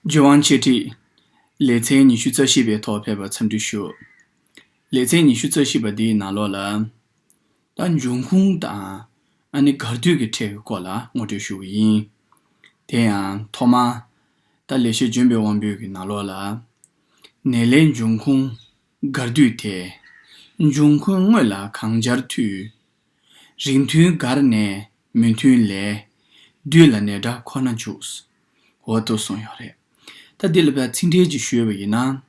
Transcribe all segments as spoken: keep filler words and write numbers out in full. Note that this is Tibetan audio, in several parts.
ལྗོན་དབང་འཆད་ཁྲིད་ལེ་ཚན་ཉི་ཤུ་རྩ་བཞི་པའི་ཐོག་ཕེབས་པར་འཚམས་འདྲི་ཞུ། ལེ་ཚན་ཉི་ཤུ་རྩ་བཞི་པ་འདིའི་ནང་ལོགས་ལ། ད་འབྱུང་ཁུངས་དང་ཨ་ནི་སྒར་དུས་ཀྱི་ཕྲད་ཀྱི་སྐོར་ལ་ངོ་སྤྲོད་ཞུ་གི་ཡིན། དེ་ཡང་ཐོག་མར། ད་ལེགས་བཤད་ལྗོན་པའི་དབང་པོའི་གི་ནང་ལོགས་ལ། ནད་ལའི་འབྱུང་ཁུངས་སྒར་དུས་ཐད། འབྱུང་ཁུངས་དངོས་ལ་གང་སྦྱར་འཐུས། རིགས་མཐུན་སྒར་ནས་མི་མཐུན་ལས། དུས་ལ་ནད་སྒྲ་ཁོ་ན་འཇུག། འོ་དུ་གསུངས་ཡོད་རེད། ད་འདི་ལ་བས་ཚིག་འགྲེལ་གྱིས་ཞུས་པ་ཡིན་ན།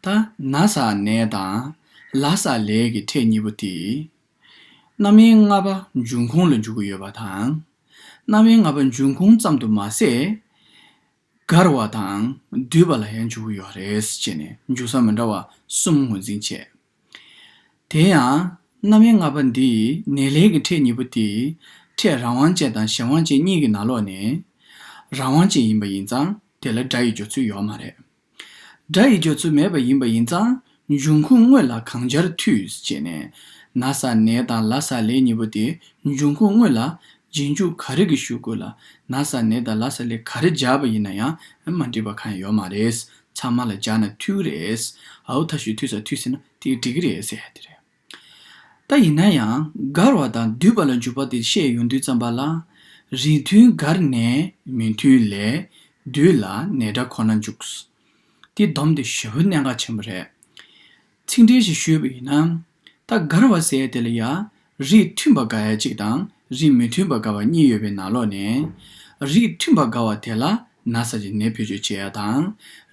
ད་ན་ས་ནད་དང་ལ་ས་ལས་ཀྱི་ཕྲད་གཉིས་པོ་དེ། རྣམ་དབྱེ་ལྔ་པ་འབྱུང་ཁུངས་ལ་འཇུག་གི་ཡོད་པ་དང་། རྣམ་དབྱེ་ལྔ་པ་འབྱུང་ཁུངས་ཙམ་དུ་མ་ཟད། སྒར་བ་དང་འདུས་པ་ལ་ཡང་འཇུག་གི་ཡོད་རེད་ཅེས་ནས་འཇུག་ས་མི་འདྲ་བ་གསུམ་ངོས་འཛིན་བྱས། དེ་ཡང་རྣམ་དབྱེ་ལྔ་པ་འདིས་ནད་ལས་ཀྱི་ཕྲད་གཉིས་པོ་དེ་ཕྲད་རང་དབང་ཅན་དང་གཞན་དབང་ཅན་གཉིས་ཀྱི་ནང་ལོགས་ནས་རང་དབང་ཅན་ཡིན་པ་ཡིན་ཙང་དེ་ལ་སྒྲ་ཡི་སྦྱོར་ཚུལ་ཡོད་མ་རེད། སྒྲ་ཡི་སྦྱོར་ཚུལ་མེད་པ་ཡིན་པ་ཡིན་ཙང་འབྱུང་ཁུངས་དངོས་ལ་གང་སྦྱར་འཐུས་ཅེས་ནས་ན་ས་ནད་དང་ལ་ས་ལས་གཉིས་པོ་དེ་འབྱུང་ཁུངས་དངོས་ལ་རྗེས་འཇུག་ག་རེ་གི་གཞུག་གུ་ལ་ན་ས་ནད་དང་ལ་ས་ལས་ག་རེ་སྦྱར་བ་ཡིན་ན་ཡང་མ་འགྲིག་པ་གང་ཡང་ཡོད་མ་རེད། ཚང་མ་ལ་སྦྱར་ན་འཐུས་ཀྱི་རེད། འོ་ད་ཞུ་འཐུས་ས་འཐུས་ཟེར་ན་དེ་འགྲིག་གི་རེད་ཟེར་ཡ་དེ་རེད། ད་ཡིན་ན་ཡང་སྒར་བ་དང་འདུས་པ་ལ་འཇུག་པ་དེ་བཤད་ཡོང་དུས་ཙམ་པ་ལ། རིགས་མཐུན་སྒར་ནས་མི་མཐུན་ལས། དུས་ལ་ནད་སྒྲ་ཁོ་ན་འཇུག། དེ་སྡོམ་དེ་ཞེ་པོ་གནད་འགག་ཆེན་པོ་རེད། ཚིག་འགྲེལ་ཞིག་ཞུས་པ་ཡིན་ན། ད་སྒར་བ་ཟེར་དེ་ལ་ཡ། རིགས་མཐུན་པ་དགའ་ཡ་གཅིག་དང་རིགས་མི་མཐུན་པ་དགའ་བ་གཉིས་ཡོད་པའི་ནང་ལོགས་ནས། རིགས་མཐུན་པ་དགའ་བ་དེ་ལ་ན་ས་ཀྱི་ནད་བེད་སྤྱོད་བྱེད་ཡ་དང་།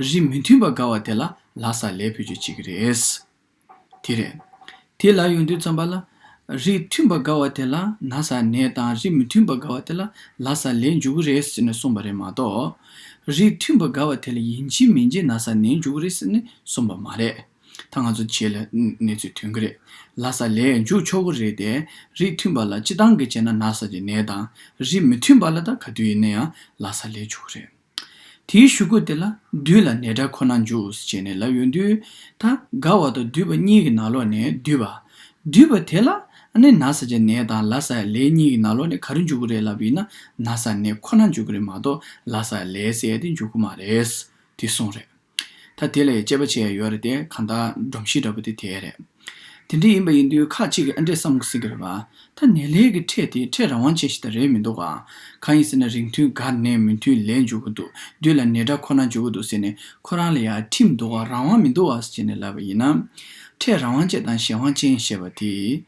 རིགས་མི་མཐུན་པ་དགའ་བ་དེ་ལ་ལ་ས་ལས་བེད་སྤྱོད་བྱེད་ཀྱི་རེད། དེ་རེད། དེ་ལ་ཡོང་དུས་ཙམ་པ་ལ། རིགས་མཐུན་པ་དགའ་བ་དེ་ལ་ན་ས་ནད་དང་རིགས་མི་མཐུན་པ་དགའ་བ་དེ་ལ་ལ་ས་ལས་འཇུག་གི་རེད་ཟེར་ནས་གསུངས་པ་རེད་མ་གཏོགས། རིགས་མཐུན་པ་དགའ་བ་དེ་ལ་ཡིན་གཅིག་མིན་གཅིག་ན་ས་ནད་འཇུག་གི་རེད་ཟེར་ནས་གསུངས་པ་མ་རེད། ད་ང་ཚོ་རྗེས་ལ་གནས་ཚུལ་ཐོན་གི་རེད། ལ་ས་ལས་འཇུག་ཆོག་གི་རེད་དེ། རིགས་མཐུན་པ་ལ་སྤྱི་བཏང་གི་བྱས་ན་ན་ས་ཀྱི་ནད་དང་། རིགས་མི་མཐུན་པ་ལ་ད་ག་དུས་ཡིན་ན་ཡང་ལ་ས་ལས་འཇུག་གི་རེད། དེའི་གཞུག་གུ་དེ་ལ་དུས་ལ་ནད་སྒྲ་ཁོ་ན་འཇུག་ཅེས་ནས་ལབ་ཡོང་དུས། ད་སྒར་བ་དང་འདུས་པ་གཉིས་ཀྱི་ནང་ལོགས་ནས་འདུས་པ། འདུས་པ་དེ་ལ་ཨ་ནི་ན་ས་ཀྱི་ནད་དང་ལ་ས་ལས་གཉིས་ཀྱི་ནང་ལོགས་ནས་ག་རེ་འཇུག་གི་རེད་ལབ་ཡིན་ན་ན་ས་ནད་ཁོ་ན་འཇུག་གི་རེད་མ་གཏོགས་ལ་ས་ལས་ཟེར་ཡ་དེ་འཇུག་གི་མ་རེད། དེ་གསུངས་རེད། ད་དེ་ལ་དཔྱད་པ་བྱེད་ཡ་ཡོད་རེད་དེ་གང་ལྟར་སྒྲོམ་གཞི་འདྲ་པོ་དེ་དེ་རེད། དེ་འདྲ་ཡིན་པ་ཡིན་དུས་ཁག་ཅིག་གིས་ཨ་འདྲས་བསམ་གི་སྲིད་ཀྱི་རེད་པ། ད་ནད་ལས་ཀྱི་ཕྲད་དེ་ཕྲད་རང་དབང་ཅན་ཞིག་ད་རེད་མི་འདུག་ག་གང་ཡིན་ཟེར་ན་རིགས་མཐུན་སྒར་ནས་མི་མཐུན་ལས་འཇུག་གི་འདུག་དུས་ལ་ནད་སྒྲ་ཁོ་ན་འཇུག་གི་འདུག་ཟེར་ནས་ཁོ་རང་ལ་ཡང་ཁྲིམས་འདུག་ག་རང་དབང་མི་འདུག་ག་ཟེར་ནས་ལབ་པ་ཡིན་ན། ཕྲད་རང་དབང་ཅན་དང་གཞན་དབང་ཅན་ཞེས་པ་དེ།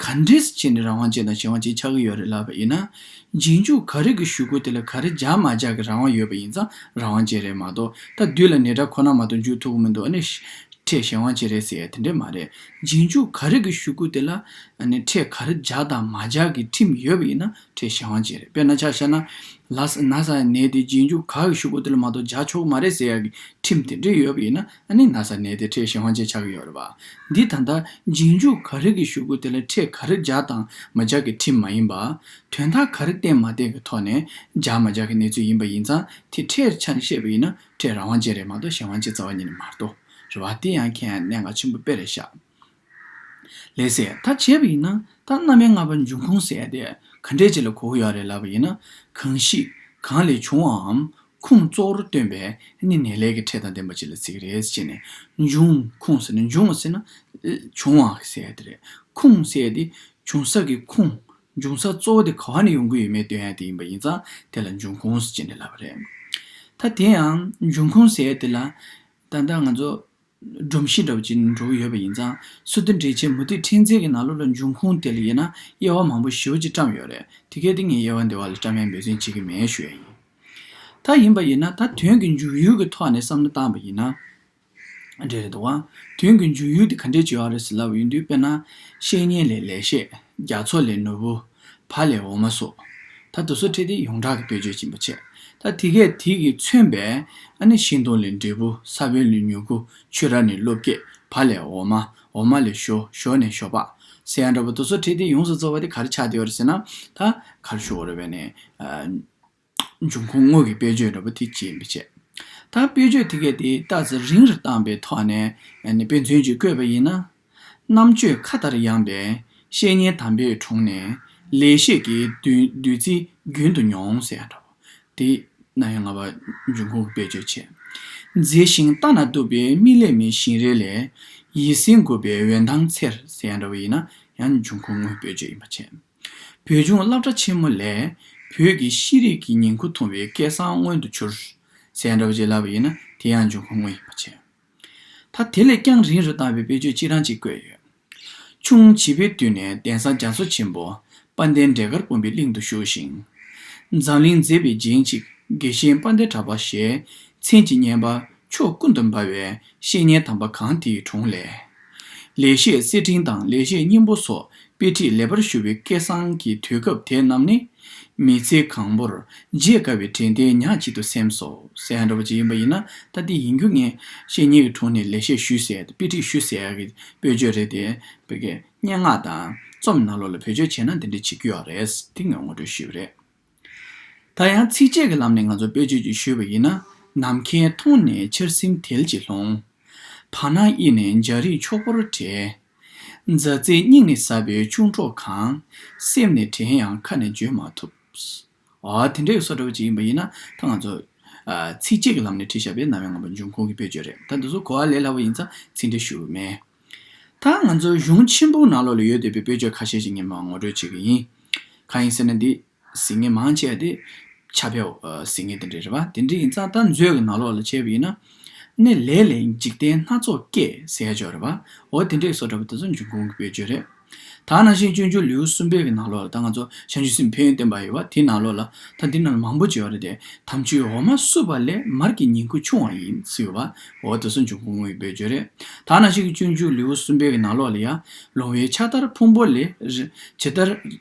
ག་འདྲས་བྱས་ནས་རང་དབང་ཅན་དང་གཞན་དབང་ཅན་ཆགས་ཀྱི་ཡོད་རེད་ལབ་པ་ཡིན་ན། རྗེས་འཇུག་ག་རེ་གི་གཞུག་གུ་དེ་ལ་ག་རེ་སྦྱར་མ་སྦྱར་གྱི་རང་དབང་ཡོད་པ་ཡིན་ཙང་རང་དབང་ཅན་རེད་མ་གཏོགས་ད་དུས་ལ་ནད་སྒྲ་ཁོ་ན་མ་གཏོགས་འཇུག་ཐུབ་ཀྱི་མི་འདུག་ཨ་ནི། ཕྲད་གཞན་དབང་ཅན་རེད་ཟེར་ཡ་དེ་འདྲས་མ་རེད། རྗེས་འཇུག་ག་རེ་གི་གཞུག་གུ་དེ་ལ་ཨ་ནི་ཕྲད་ག་རེ་སྦྱར་དང་མ་སྦྱར་གྱི་ཁྲིམས་ཡོད་པ་ཡིན་ན་ཕྲད་གཞན་དབང་ཅན་རེད། དཔེར་ན་ཆ་བཞག་ན། ལ་ས་ན་ས་ནད་དེ་རྗེས་འཇུག་ག་གི་གཞུག་གུ་དེ་ལ་མ་གཏོགས་སྦྱར་ཆོག་གི་མ་རེད་ཟེར་ཡ་གི་ཁྲིམས་དེ་འདྲས་ཡོད་པ་ཡིན་ན་ཨ་ནི་ན་ས་ནད་དེ་ཕྲད་གཞན་དབང་ཅན་ཆགས་ཀྱི་ཡོད་རེད་པ། འདི་ད་ལྟ་རྗེས་འཇུག་ག་རེ་གི་གཞུག་གུ་དེ་ལ་ཕྲད་ག་རེ་སྦྱར་དང་མ་སྦྱར་གྱི་ཁྲིམས་མ་ཡིན་པ། དོན་དག་ག་རེ་བསྟན་མ་བསྟན་གྱི་ཐོག་ནས་སྦྱར་མ་སྦྱར་གྱི་གནས་ཚུལ་ཡིན་པ་ཡིན་ཙང་དེ་ཕྲད་ཆ་ནས་བཤད་པ་ཡིན་ན་ཕྲད་རང་དབང་ཅན་རེད་མ་གཏོགས་གཞན་དབང་ཅན་རྩ་བ་ཉིད་ནས་མ་གཏོགས་རེད་བ། དེ་ཡང་ཁྱེད་གནད་འགག་ཆེན་པོ་དཔེ་རེད་ཤག་ལགས་སེ། ད་བྱས་པ་ཡིན་ན་ད་རྣམ་དབྱེ་ལྔ་པ་འབྱུང་ཁུངས་ཟེར་ཡ་དེ་ག་འདྲས་ཅིག་ལ་གོ་གི་ཡོད་རེད་ལབ་པ་ཡིན་ན། གང་ཞིག་གང་ལས་བྱུང་བའམ་ཁུངས་གཙོ་བོར་བཏོན་པའི་ནི་ནད་ལས་ཀྱི་ཕྲད་དང་ལྡན་པ་ཅིག་ལ་ཟེར་གྱི་རེད་ཅེས་ནས། འབྱུང་ཁུངས་ཟེར་ན་འབྱུང་ཟེར་ན་བྱུང་བ་ཟེར་ཡ་དེ་རེད། ཁུངས་ཟེར་ཡ་དེ་བྱུང་ས་ཀྱི་ཁུངས། འབྱུང་ས་གཙོ་བོ་དེ་ག་བ་ནས་ཡོང་གི་ཡོད་མེད་སྟོན་ཡ་དེ་ཡིན་པ་ཡིན་ཙང་དེ་ལ་འབྱུང་ཁུངས་ཟེར་ཅེས་ནས་ལབ་པ་རེད། ད་དེ་ཡང་འབྱུང་ཁུངས་ཟེར་ཡ་དེ་ལ་ད་ལྟ་ང་ཚོ། སྒྲོམ་གཞི་འདྲ་བོ་ཅིག་འགྲོ་གི་ཡོད་པ་ཡིན་ཙང་སོ་བདུན་འགྲེལ་ཆེན་མུ་ཏིག་ཕྲེང་མཛེས་ཀྱི་ནང་ལོགས་ལ་འབྱུང་ཁུངས་དེ་ལ་དབྱེ་ན་དབྱེ་བ་མང་པོ་ཞེ་པོ་ཅིག་བཀྲམ་ཡོད་རེད། དེ་གས་དེ་ངས་དབྱེ་བ་འདི་བ་ལ་བཀྲམ་ཡའི་འབད་བརྩོན་བྱེད་ཀྱི་མེད་ཞུ་ཡ་ཡིན། ད་ཡིན་པ་ཡིན་ན་ད་དོན་གྱི་འཇུག་ཡུལ་གྱི་ཐོག་ནས་བསམ་བློ་བཏང་པ་ཡིན་ན། འདྲ་རེད་འདུག་ག་དོན་གྱི་འཇུག་ཡུལ་དེ་ག་འདྲས་ཅིག་ཡོད་རེད་ཟེར་ལབ་ཡོང་དུས་དཔེར་ན། བཤེས་གཉེན་ལས་ལེགས་བཤད། རྒྱ་མཚོ་ལས་ནོར་བུ། བ་ལས་འོ་མ་སོགས། ད་དེ་ཚོ་ཕྲད་དེ་ཡོངས་གྲགས་ཀྱི་དཔེ་བརྗོད་ཡིན་པ་བྱས། ད་དེ་གས་དེ་གིས་མཚོན་པའི་ཨ་ནི་ཤིང་སྡོང་ལས་འབྲས་བུ། ས་བོན་ལས་མྱུ་གུ། ཆུ་ར་ནས་བློ་བསྐྱེད། བ་ལས་འོ་མ། འོ་མ་ལས་ཞོ། ཞོ་ནས་ཞོགས་པ། ཟེར་ཡ་འདྲ་པོ་དེ་ཚོ་ཕྲད་དེ་ཡོངས་སུ་རྫོགས་པ་དེ་ག་རེ་ཆགས་བསྡད་ཡོད་རེད་ཟེར་ན། ད་ག་རེ་ཞུ་དགོས་རེད་པས་ནས། འབྱུང་ཁུངས་དངོས་ཀྱི་དཔེ་བརྗོད་འདྲ་པོ་དེ་བྱས་ཡིན་པ་བྱས། ད་དཔེ་བརྗོད་དེ་གས་དེ་རྟགས་གསལ་རིང་རུ་བཏང་པའི་ཐོག་ནས་ཨ་ནི་དཔེ་མཚོན་ཅིག་བཀོད་པ་ཡིན་ན། རྣམ་དཔྱོད་མཁའ་ལྟར་ཡངས་པའི་བཤེས་གཉེན་དམ་པའི་དྲུང་ནས་ལེགས་བཤད་ཀྱི་བདུད་བདུད་རྩི་རྒྱུན་དུ་མྱོང་ཟེར་ཡ་འདྲ་བོ། དེ་རྣམ་དབྱེ་ལྔ་པ་འབྱུང་ཁུངས་ཀྱི་དཔེ་བརྗོད་བྱས། མཛེས་ཤིང་ལྟ་ན་སྡུག་པའི་མིག་ལས་མིའི་ཞིང་རལ་ལས། ཡིད་སེམས་འགུག་པའི་འོད་མདངས་འཚེར་ཟེར་ཡ་འདྲ་བ་ཡིན་ན་ཡང་འབྱུང་ཁུངས་དངོས་བེད་སྤྱོད་ཡིན་པ་བྱས། བོད་ལྗོངས་སློབ་གྲྭ་ཆེན་མོ་ལས། བོད་ཀྱི་ཤེས་རིག་གི་ཉིང་ཁུ་འཐུང་བའི་སྐལ་བཟང་མངོན་དུ་གྱུར་ཟེར་ཡ་འདྲ་བ་ཅིག་ལབ་པ་ཡིན་ན་དེ་ཡང་འབྱུང་ཁུངས་དངོས་ཡིན་པ་བྱས། ད་དེ་ལས་ཀྱང་རིང་རུ་བཏང་བའི་དཔེ་བརྗོད་གཅིག་རང་གཅིག་བཀོད་ཡོད། ཆུང་བྱིས་པའི་དུས་ནས་གདན་ས་རྒྱ་མཚོ་ཆེན་པོ་དཔལ་ལྡན་འབྲས་དཀར་སྤུངས་པའི་གླིང་དུ་བཞུགས་ཤིང་། འཛམ་གླིང་མཛེས་པའི་རྒྱན་གཅིག་དགེ་བཤེས་དཔལ་ལྡན་གྲགས་པ་ཞེས་མཚན་གྱི་སྙན་པ་ཕྱོགས་ཀུན་ཏུ་འབར་བའི་བཤེས་གཉེན་དམ་པ་གང་དེའི་དྲུང་ལས། ལེགས་བཤད་གསེར་ཕྲེང་དང་ལེགས་བཤད་སྙིང་པོ་སོགས་དཔེ་ཁྲིད་ལེགས་པར་ཞུ་བའི་སྐལ་བཟང་གི་དུས་སྐབས་དེ་རྣམས་ནི། མི་ཚེ་གང་པོར་བརྗེད་དཀའ་བའི་དྲན་རྟེན་ཉག་གཅིག་ཏུ་སེམས་སོ་ཟེར་ཡ་འདྲ་པོ་ཅིག་ཡིན་པ་ཡིན་ན། ད་འདི་ཡིན་རྒྱུ་ངས་བཤེས་གཉེན་གྱི་དྲུང་ནས་ལེགས་བཤད་ཞུས་ཟེར་ཡ་དེ་དཔེ་ཁྲིད་ཞུས་ཟེར་ཡ་གི་དཔེ་བརྗོད་རེད་དེ། བོད་སྐད་སྙན་ངག་དང་རྩོམ་ནང་ལོགས་ལ་བེད་སྤྱོད་བྱས་ན་འདི་འདྲ་བྱེད་རྒྱུ་ཡོད་རེད། འདི་ངས་ངོ་སྤྲོད་ཞུས་པ་རེད། ད་ཡང་ཚིགས་བཅད་ཀྱི་ལམ་ནས་ང་ཚོ་དཔེ་བརྗོད་ཅིག་ཞུས་པ་ཡིན་ན། ནམ་མཁའི་མཐོངས་ནས་ཆར་ཟིམ་དལ་གྱིས་ལྷུང་། བར་སྣང་དབུས་ནས་འཇའ་རིས་འཁྱོག་པོར་བྲེས། མཛའ་བརྩེ་སྙིང་ནས་ཟབ་པའི་ཆུང་གྲོགས་གང་། སེམས་ནས་དྲན་ཡང་ཁ་ནས་བརྗོད་མ་ཐུབ། ཨ་དེ་འདྲའི་བཟོ་འདྲ་བོ་ཅིག་ཡིན་པ་ཡིན་ན། ད་ང་ཚོ་ཨ་ཚིགས་བཅད་ཀྱི་ལམ་ནས་བྲིས་བཞག་པའི་རྣམ་དབྱེ་ལྔ་པ་འབྱུང་ཁུངས་ཀྱི་དཔེ་བརྗོད་རེད། ད་འདི་ཚོ་གོ་བ་ལས་སླ་བོ་ཡིན་ཙང་ཚིག་འགྲེལ་ཞུ་གི་མེད། ད་ང་ཚོ་གཞུང་ཆེན་པོའི་ནང་ལོགས་ལ་ཡོད་བསྡད་པའི་དཔེ་བརྗོད་ཁ་ཤས་ཤིག་ངས་མར་ངོ་སྤྲོད་བྱེད་ཀྱི་ཡིན། གང་ཡིན་ཟེར་ན་འདི། གཟིགས་མཁན་མང་ཆེ་བ་དེ་ཕྱྭ་བལ་གཟིགས་མཁན་དེ་འདྲ་རེད་པ། དེ་འདྲ་ཡིན་ཙང་ད་མཛོད་ཀྱི་ནང་ལོགས་ལ་བྱས་པ་ཡིན་ན། ནི་ལས་ལས་འཇིག་རྟེན་སྣ་ཚོགས་སྐྱེ་ཟེར་ཡ་ཅིག་ཡོད་རེད་པ། འོ་དེ་འདྲའི་བཟོ་འདྲ་པོ་དེ་ཚོ་འབྱུང་ཁུངས་ཀྱི་དཔེ་བརྗོད་རེད། ད་ནང་བཞིན་སྤྱོད་འཇུག་ལེའུ་གསུམ་པའི་གི་ནང་ལོགས་ལ་ད་ང་ཚོ་བྱང་ཆུབ་སེམས་ཕན་ཡོན་བསྟན་པ་ཡོད་པ་དེའི་ནང་ལོགས་ལ། ད་འདི་ནང་ལ་མང་པོ་ཅིག་ཡོད་རེད་དེ། དམ་ཆོས་འོ་མ་བསྲུབས་པ་ལས་མར་གྱི་ཉིང་ཁུ་ཆུང་བ་ཡིན་ཟེར་ཡོད་པ། འོ་དེ་ཚོ་འབྱུང་ཁུངས་དངོས་ཀྱི་དཔེ་བརྗོད་རེད། ད་ནང་བཞིན་གྱི་སྤྱོད་འཇུག་ལེའུ་གསུམ་པའི་གི་ནང་ལོགས་ལ་ཡ། ལོང་བས་ཕྱག་དར་ཕུང་པོ་ལས། ཇི་ལྟར།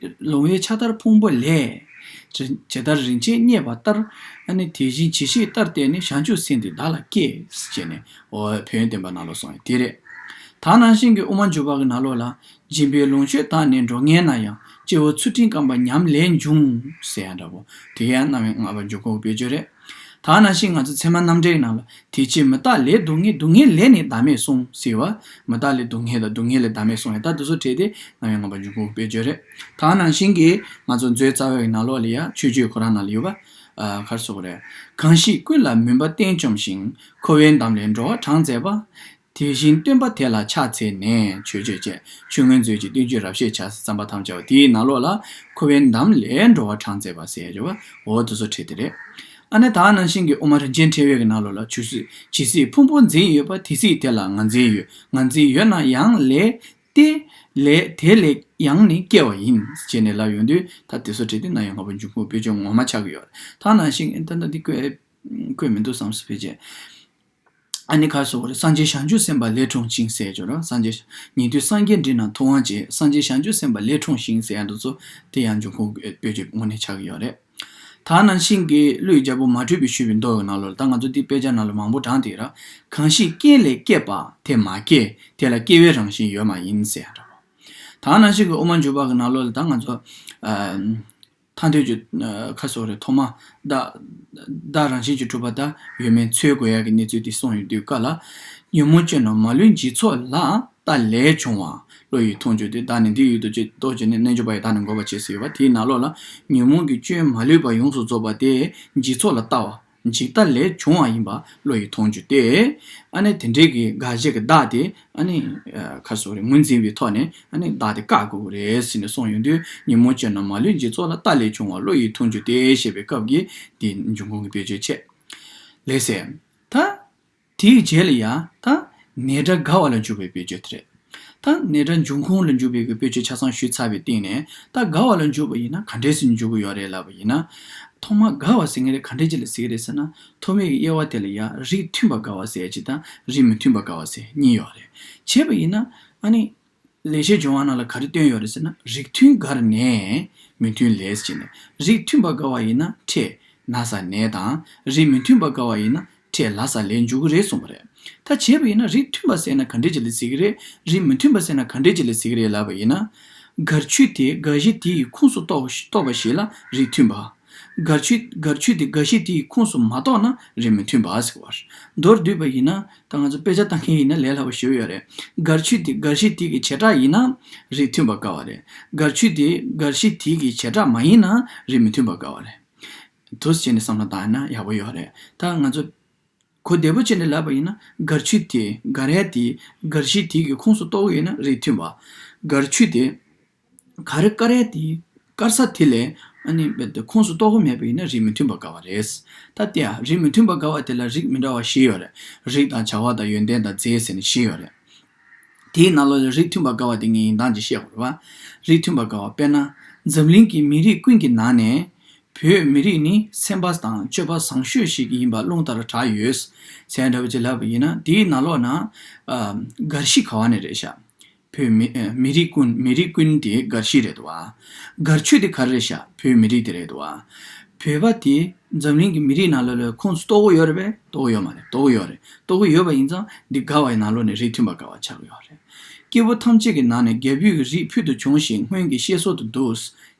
ལོང་བས་ཕྱག་དར་ཕུང་པོ་ལས། ཇི་ཇི་ལྟར་རིན་ཆེན་རྙེད་པ་ལྟར། ཨ་ནི་དེ་བཞིན་ཇི་ཞིག་ལྟར་བལྟས་ནས་བྱང་ཆུབ་སེམས་དེ་བདག་ལ་སྐྱེས། ཟེར་ནས་འོ་ཕན་ཡོན་བསྟན་པ་ནང་ལོགས་གསུངས་ཡོད་དེ་རེད། ད་ནང་བཞིན་གྱི་དབུ་མ་འཇུག་པ་གི་ནང་ལོགས་ལ། སྦྱིན་པའི་ལོངས་སྤྱོད་དག་ནི་འགྲོ་ངེས་ན་ཡང་། སྐྱེ་བོ་ཚུལ་ཁྲིམས་སྐམ་པ་ཉམས་ལས་འབྱུང་། ཟེར་ཡ་འདྲ་པོ། དེ་ཡང་རྣམ་དབྱེ་ལྔ་པ་འབྱུང་ཁུངས་དཔེ་བརྗོད་རེད། ད་ནང་བཞིན་ང་ཚོ་ཚད་མ་རྣམ་འགྲེལ་གྱི་ནང་ལ། དེ་ཕྱིར་མི་རྟག་ལས་སྡུག་བསྔལ། སྡུག་བསྔལ་ལས་ནི་བདག་མེད་གསུངས་ཟེར་བ། མི་རྟག་ལས་སྡུག་བསྔལ་དང་སྡུག་བསྔལ་ལས་བདག་མེད་གསུངས་ཡ། ད་དེ་ཚོ་བྲིས་ཏེ་རྣམ་དབྱེ་ལྔ་པ་འབྱུང་ཁུངས་དཔེ་བརྗོད་རེད། ད་ནང་བཞིན་གྱི་ང་ཚོ་མཛོད་རྩ་བའི་ནང་ལོགས་ལ་ཡ་མཆོད་བརྗོད་ཁོ་རང་ནང་ལ་ཡོད་པ། ཨ་ག་རེ་ཟེར་དགོས་རེད། གང་ཞིག་ཀུན་ལ་མུན་པ་གཏན་བཅོམ་ཞིང་། འཁོར་བའི་འདམ་ལས་འགྲོ་བ་དྲངས་མཛད་པ། དེ་བཞིན་སྟོན་པ་དེ་ལ་ཕྱག་འཚལ་ནས། མཆོད་བརྗོད་བཅས་ཆོས་མངོན་མཛོད་ཀྱི་བསྟན་བཅོས་རབ་བཤད་བྱ་ཟེར་བརྩམས་པ་ཐམས་ཅད་པ་དེའི་ནང་ལོགས་ལ་འཁོར་བའི་འདམ་ལས་འགྲོ་བ་དྲངས་མཛད་པ་ཟེར་ཡ་བ། འོ་དེ་ཚོ་བྲིས་ཏེ་རེད། ཨ་ནི་ད་ནང་བཞིན་གྱི་དབུ་མ་རིན་ཆེན་ཕྲེང་བའི་གི་ནང་ལོགས་ལ་ཇི་སྲིད་ཇི་སྲིད་ཕུང་པོ་འཛིན་ཡོད་པ། དེ་སྲིད་དེ་ལ་ང་འཛིན་ཡོད། ང་འཛིན་ཡོད་ན་ཡང་ལས་ཏེ། ལས་དེ་ལས་ཡང་ནི་སྐྱེ་བ་ཡིན། ཅེས་ནས་ལབ་ཡོང་དུས་ད་དེ་ཚོ་བྲིས་ཏེ་རྣམ་དབྱེ་ལྔ་པོ་འབྱུང་ཁུངས་དཔེ་བརྗོད་ངོ་མ་ཆགས་ཀྱི་ཡོད་རེད། ད་ནང་བཞིན་ད་ལྟ་འདི་བཀོད་བཀོད་མི་འདུག་བསམ་སོང་ཕལ་ཆེར། ཨ་ནི་ག་རེ་ཟེར་དགོས་རེད། སངས་རྒྱས་བྱང་ཆུབ་སེམས་དཔའ་ལས་འཁྲུངས་ཤིང་ཟེར་ཡ་ཅིག་ཡོད་རེད། སངས་རྒྱས། ཉན་ཐོས་སངས་རྒྱས་འདྲི་ན་ཐུབ་དབང་བྱེད། སངས་རྒྱས་བྱང་ཆུབ་སེམས་དཔའ་ལས་འཁྲུངས་ཤིང་ཟེར་ཡ་འདི་ཚོ་དེ་ཡང་འབྱུང་ཁུངས་དཔེ་བརྗོད་དངོས་གནས་ཆགས་ཀྱི་ཡོད་རེད། ད་ནང་བཞིན་གྱི་ཀླུ་ཡི་རྒྱལ་པོ་མ་གྲོས་པས་ཞུས་པའི་མདོ་ཡི་ནང་ལོགས་ལ། ད་ང་ཚོ་འདི་དཔེ་ཆ་ནང་ལ་མང་པོ་དྲངས་ཏེ་ར། གང་ཞིག་རྐྱེན་ལས་སྐྱེས་པ་དེ་མ་སྐྱེས། དེ་ལ་སྐྱེ་བའི་རང་བཞིན་ཡོད་མ་ཡིན་ཟེར་ཡ་འདྲ་པོ། ད་ནང་བཞིན་གྱི་དབུ་མ་འཇུག་པ་གི་ནང་ལོགས་ལ་ད་ང་ཚོ། ཨ། ཐ་འདོད་ཀྱི་ཁ་སོགས་རེད། ཐོག་མ་བདག་བདག་རང་བཞིན་གྱིས་གྲུབ་པ་དང་ཡོད་མེད་འཚོལ་དགོས་ཡག་གི་གནས་ཚུལ་དེ་གསུངས་ཡོང་དུས་ཀ་ལ། ཉོན་མོངས་སྐྱོན་རྣམས་མ་ལུས་འཇིག་ཚོགས་ལ། རྟག་ལས་བྱུང་བ་བློ་ཡིས་མཐོང་གྱུར་ཏེ། བདག་ནི་འདི་ཡི་དུས་ཀྱི་ལྟོ་བྱས་ནས། རྣལ་འབྱོར་པ་ཡི་བདག་ནི་འགོག་པར་བྱེད་ཟེར་ཡོད་པ་དེའི་ནང་ལོགས་ལ། ཉོན་མོངས་ཀྱི་སྐྱོན་མ་ལུས་པ་ཡོངས་སུ་རྫོགས་པ་དེ་འཇིག་ཚོགས་ལ་ལྟ་བ། འཇིག་ལྟ་ལས་བྱུང་བ་ཡིན་པ་བློ་ཡིས་མཐོང་གྱུར་ཏེ། ཨ་ནི་དེ་འདྲའི་གི་དགག་བྱའི་གི་བདག་དེ། ཨ་ནི་ཁ་སོགས་རེ་ངོས་འཛིན་པའི་ཐོག་ནས་ཨ་ནི་བདག་དེ་བཀག་དགོས་ཀྱི་རེད་ཟེར་ནས་གསུངས་ཡོང་དུས། ཉོན་མོངས་སྐྱོན་རྣམས་མ་ལུས་འཇིག་ཚོགས་ལ། རྟག་ལས་བྱུང་བ་བློ་ཡིས་མཐོང་གྱུར་ཏེ་ཞེས་པའི་སྐབས་ཀྱི་དེ་འབྱུང་ཁུངས་ཀྱི་དཔེ་བརྗོད་བྱས། ལགས་སེ། ད། དེའི་རྗེས་ལ་ཡང་ད་ནའི་སྒྲ་དགར་བ་ལ་འཇུག་པའི་དཔེ་བརྗོད་དེ་རེད། ད་ནའི་སྒྲ་འབྱུང་ཁུངས་ལ་འཇུག་པའི་གི་དཔེ་བརྗོད་ཆ་ཚང་ཞུས་ཚར་བའི་སྟེང་ནས། ད་དགར་བ་ལ་འཇུག་པ་ཡིན་ན་ག་འདྲས་སེ་འཇུག་གི་ཡོད་རེད་ལབ་པ་ཡིན་ན། ཐོག་མར་དགར་བ་ཟེར་མཁན་དེ་ག་འདྲས་ཅིག་ལ་ཟེར་གི་རེད་ཟེར་ན། ཐོག་མའི་གི་དབྱེ་བ་དེ་ལ་ཡང་རིགས་མཐུན་པ་དགར་བ་ཟེར་ཡ་གཅིག་དང་རིགས་མི་མཐུན་པ་དགར་བ་ཟེར་གཉིས་ཡོད་རེད། བྱས་པ་ཡིན་ན་ཨ་ནི། ལེགས་བཤད་ལྗོན་དབང་ནང་ལ་ག་རེ་བཏོན་ཡོད་རེད་ཟེར་ན། རིགས་མཐུན་དགར་ནས་མི་མཐུན་ལས་ཟེར་ནས། རིགས་མཐུན་པ་དགར་བ་ཡིན་ན་ཁྲེས་ན་ཚ་ནད་དང་། རིགས་མི་མཐུན་པ་དགར་བ་ཡིན་ན་ཁྲེས་ལ་ཚ་ལས་འཇུག་གི་རེད་གསུངས་པ་རེད། ད་བྱས་པ་ཡིན་ན་རིགས་མཐུན་པ་ཟེར་ན་ག་འདྲས་ཅིག་ལ་ཟེར་གི་རེད། རིགས་མི་མཐུན་པ་ཟེར་ན་ག་འདྲས་ཅིག་ལ་ཟེར་གི་རེད་ལབ་པ་ཡིན་ན། དགར་ཆོས་དེ་དགར་གཞི་དེ་ཡི་ཁོངས་སུ་གཏོགས་གཏོགས་པ་ཞིག་ལ་རིགས་མཐུན་པ། དགར་ཆོས་དགར་ཆོས་དེ་དགར་གཞི་དེ་ཡི་ཁོངས་སུ་མ་གཏོགས་ན་རིགས་མི་མཐུན་པ་ཟེར་བ། མདོར་བསྡུས་པ་ཡིན་ན། ད་ང་ཚོ་དཔེ་ཆ་ལྟ་མཁན་ཡིན་ན་ལས་སླ་པོ་ཞེ་པོ་ཡོད་རེད། དགར་ཆོས་དེ་དགར་གཞི་དེ་གི་བྱེ་བྲག་ཡིན་ན་རིགས་མཐུན་པ་དགར་བ་རེད། དགར་ཆོས་དེ་དགར་གཞི་དེ་གི་བྱེ་བྲག་མ་ཡིན་ན་རིགས་མི་མཐུན་པ་དགར་བ་རེད། དུས་བྱས་ནས་བསམ་བློ་བཏང་ན་ཡག་པོ་ཡོད་རེད། ད་ང་ཚོ། གོ་བདེ་པོ་བྱས་ནས་ལབ་པ་ཡིན་ན་སྒར་ཆུ་དེ་སྒར་ཡ་དེ་སྒར་གཞི་དེ་གི་ཁོངས་སུ་གཏོགས་ཀྱི་ཡོད་ན་རིགས་མཐུན་པ། སྒར་ཆུ་དེ་ག་རེ་བཀར་ཡ་དེ་བཀར་ས་དེ་ལས་ཨ་ནི་རྦད་དེ་ཁོངས་སུ་གཏོགས་ཀྱི་མེད་པ་ཡིན་ན་རིགས་མི་མཐུན་པ་དགར་བ་རེད། ད་དེ་ཡང་རིགས་མི་མཐུན་པ་དགར་བ་དེ་ལ་རིགས་མི་འདྲ་བ་བཞི་ཡོད་རེད། རིགས་དང་བྱ་བ་དང་ཡོན་ཏན་དང་རྫས་ཟེར་ནས་བཞི་ཡོད་རེད། དེའི་ནང་ལོགས་ལ་རིགས་མཐུན་པ་དགར་བ་དེ་ངས་ཡིན་སྟངས་ཅིག་བཤད་དགོས་རེད་བ། རིགས་མཐུན་པ་དགར་བ་དཔེར་ན། འཛམ་གླིང་གི་མི་རིགས་ཀུན་གྱི་ནང་ནས་བོད་མི་རིགས་ནི་སེམས་པ་དང་སྤྱོད་པ་བཟང་ཤོས་ཤིག་ཡིན་པ་རླུང་ལྟར་གྲགས་ཡོད། ཟེར་འདྲ་བོ་ཅིག་ལབ་པ་ཡིན་ན་དེའི་ནང་ལོགས་ན། ཨ། སྒར་གཞི་ག་བ་ནས་རེད་ཤག་བོད་མི་ཨ། མི་རིགས་ཀུན་མི་རིགས་ཀུན་དེ་སྒར་གཞི་རེད་འདུག་བ། སྒར་ཆུ་དེ་ག་རེ་རེད་ཤག་བོད་མི་རིགས་དེ་རེད་འདུག་བ། བོད་པ་དེ་འཛམ་གླིང་གི་མི་རིགས་ནང་ལོགས་ལ་ཁོངས་སུ་གཏོགས་ཀྱི་ཡོད་རེད་པས། གཏོགས་ཀྱི་ཡོད་མ་རེད། གཏོགས་ཀྱི་ཡོད་རེད། གཏོགས་ཀྱི་ཡོད་པ་ཡིན་ཙང་འདི་དགར་བའི་ནང་ལོགས་ནས་རིགས་མཐུན་པ་དགར་བ་ཆགས་ཀྱི་ཡོད་རེད། སྐྱེ་བོ་ཐམས་ཅད་ཀྱི་ནང་ནས་རྒྱལ་པོའི་རིགས་ཕུལ་དུ་བྱུང་ཞིང་སྔོན་གྱི་བཤད་སྲོལ་དུ་འདུག་